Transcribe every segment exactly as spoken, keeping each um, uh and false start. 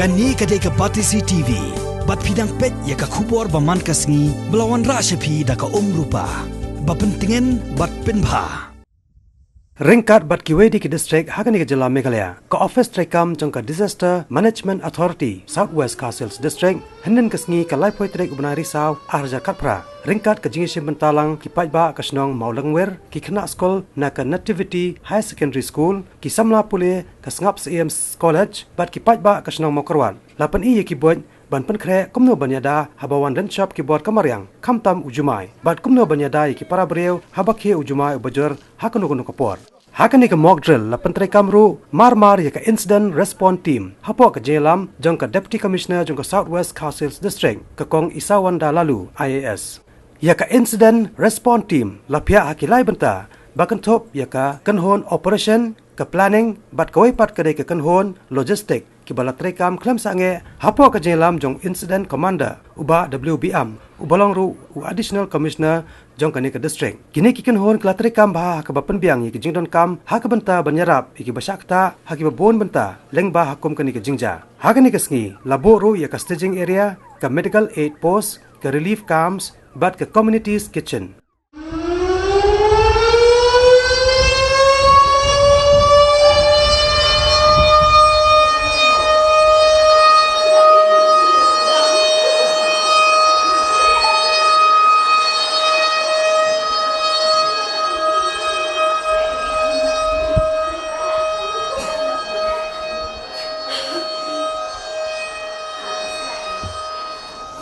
Kane ka dei ka Batesi T V. Bad phi dang peit ïa ka khubor ba man ka sngi ba la wanrah sha phi da ka Umrupa. Ba pyntngen bad pynbha. Ryngkat bad kiwei de ki district ha kane ka jylla Meghalaya, ka ophis treikam jong ka Disaster Management Authority South West Khasi Hills District, hynnin ka sngi ka laiphew tarik u bnai Risaw arhajar khatphra, ryngkat ka jingïashim bynta lang ki paidbah ka shnong Mawlyngwir, ki khynnah skul na ka Nativity Higher Secondary School, ki samla pule ka Sngap Syiem College, bad ki paidbah ka shnong Mawkyrwat, la pyni ïa ki buit ban pynkhreh kumno ban ïada haba wan lynshop ki bor ka mariang, khamtam u jumai, bad kumno ban ïada ïa ki para briew haba khie u jumai uba jur ha kano kano ka por. Ha kane ka mock drill la pyntreikam ruh marmar ïa ka Incident Response Team hapoh ka jingïalam jong ka Deputy Commissioner jong ka South West Khasi Hills District, ka Kong Isawanda Laloo, I A S. Ïa ka Incident Response Team la phiah ha ki lai bynta, ba kynthup ïa ka kynhun operation, ka planning, bad kawei pat ka dei ka kynhun logistic, kiba la treikam khlem sangeh hapoh ka jingïalam jong Incident Commander, u Bah W B Am, uba long ruh u Additional Commissioner jong kane ka district. Kine ki kynhun ki la treikam bha ha kaba pynbiang ïa ki jingdonkam ha ka bynta ban ïarap ïa kiba shah ktah ha kiba bun bynta lyngba ha kum kane ka jingjia. Ha kane ka sngi la buh ruh ïa ka staging area, ka medical aid post, ka relief camps, bad ka community's kitchen.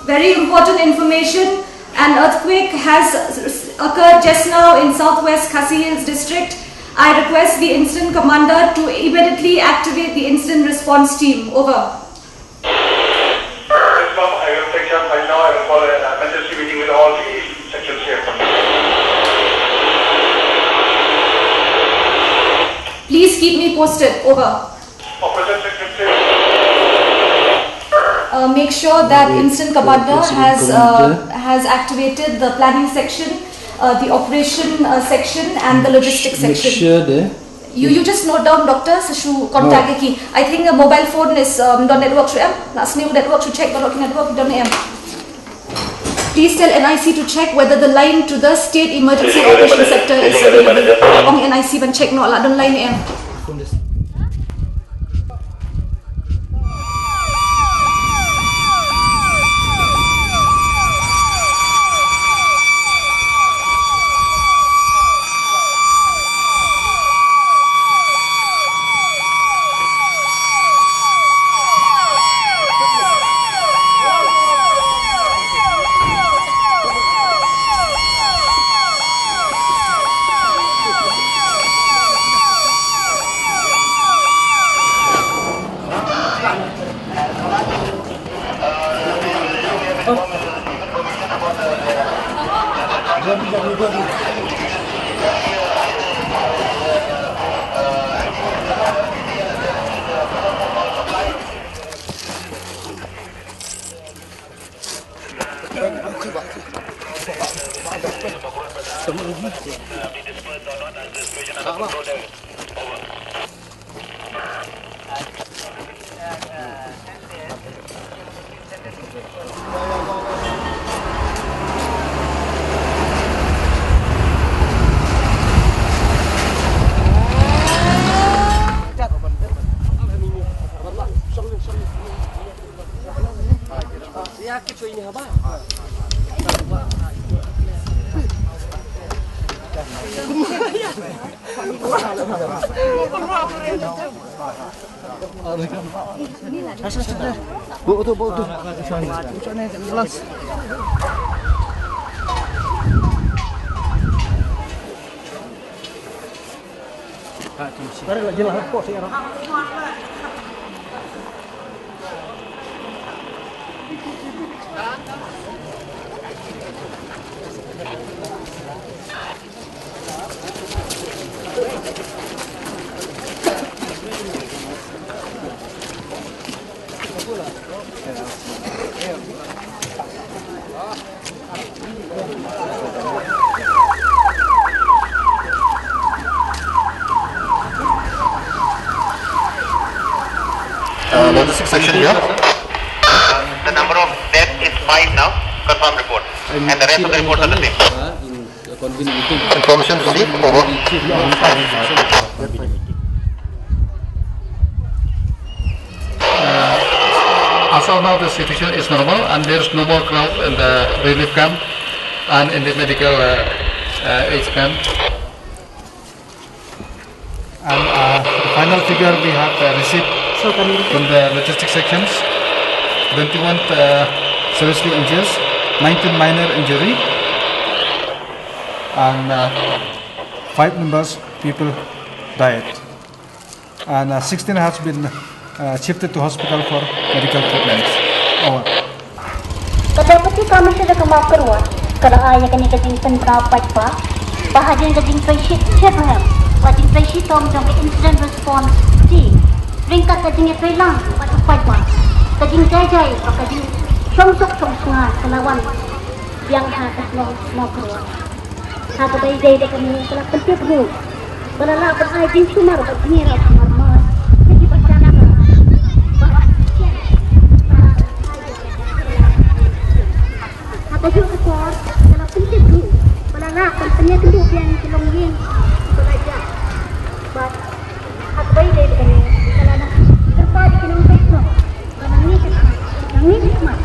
Very important information. An earthquake has occurred just now in Southwest Khasi Hills District. I request the incident commander to immediately activate the incident response team. Over. This is from Highway Protection. Right now, I will call an emergency meeting with all the sections here. Please keep me posted. Over. Operation Secretary. Uh, make sure that Incident Commander has, uh, has activated the planning section, uh, the operation, uh, section, and the logistic section. Make sure they You, you just note down, Doctor, sa shu contact ki. I think a mobile phone is, um, don network shu em. Last new network shu check, don network don em. Please tell N I C to check whether the line to the State Emergency Operation Sector is available. Ong N I C ban check noh la don line em. Uh, Logistic section here. The number of death is five now. Confirm report. And the rest of the reports are the same. Information received. Over. As of now, the situation is normal and there is no more crowd in the relief camp and in the medical uh, uh, aid camp. And uh, the final figure we have uh, received from the logistic sections, twenty-one uh, seriously injured, nineteen minor injury, and uh, five members people died. And uh, sixteen has been uh, shifted to hospital for medical treatments. Over. Ka dei pati ka mission ka Mawkyrwat ka la ai ïa kane ka jingpynbna paidbah ba hadien ka jingtrei shitom, ba jingtrei shitom jong ka incident response team, ryngkat ka jingïatrei lang bad u paidbah, ka jingjai jai bad ka jingshong suk shong sngewbha ka la wan biang ha ka shnong Mawkyrwat. Ha kaba ïadei da kane ka la pyntip ruh ba la lah ban ai jingsumar bad jingïarap marmar ïa kiba sangeh bad ha kajuh ka por ka la pyntip ruh ba la lah ban pynïakynduh biang ki longïing kiba la jah. Bad ha kaba ïadei da kane ka la nang kyrpad ïa ki nongtrei shnong ba nang ïakhmat, nang ïakhmat.